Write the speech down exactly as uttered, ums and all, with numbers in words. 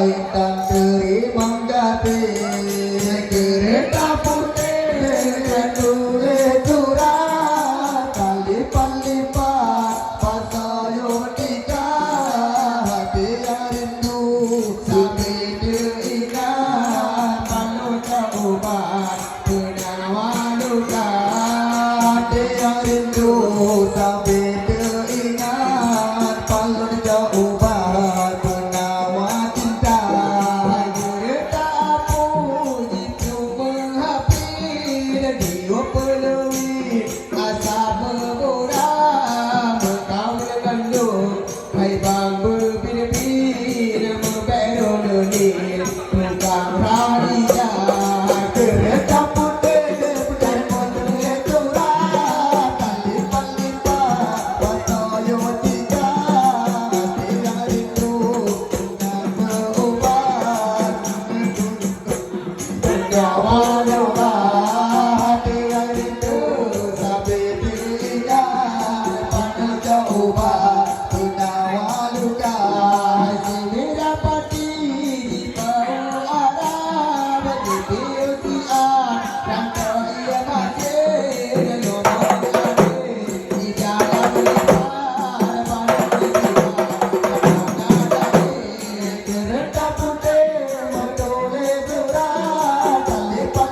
Dan teurimong gaséh, keureta putéh, tuléh surat, talipat-lipat, pasoe tika, hati nyang rindu, sabe teuingat, paloe cok ubat. Peunawa luka, hati nyang rindu, sabe teuingat, paloe cok ubat, peunawa cinta. Hai gurée tapu, jitu meuhapi, dan jiôh peuleuwi, asam meubura, meukawen bandum. Hai bang beupin-pin, meubèk droeneuh nil, tukang raya, keureta putéh, putéh putri tura, talipat-lipat, pasoe tika, hati nyang rindu, nyang meuubat. Peunawa luka, hati nyang rindu, sabe teuingat, paloe cok ubat. Peunawa luka, sibira pati, jipeu arab, jipiôh siat, dan keu ie masin, lomong ade, di dalam lipat, paloe cok ubat. Keureta putéh, meutuléh surat, talipat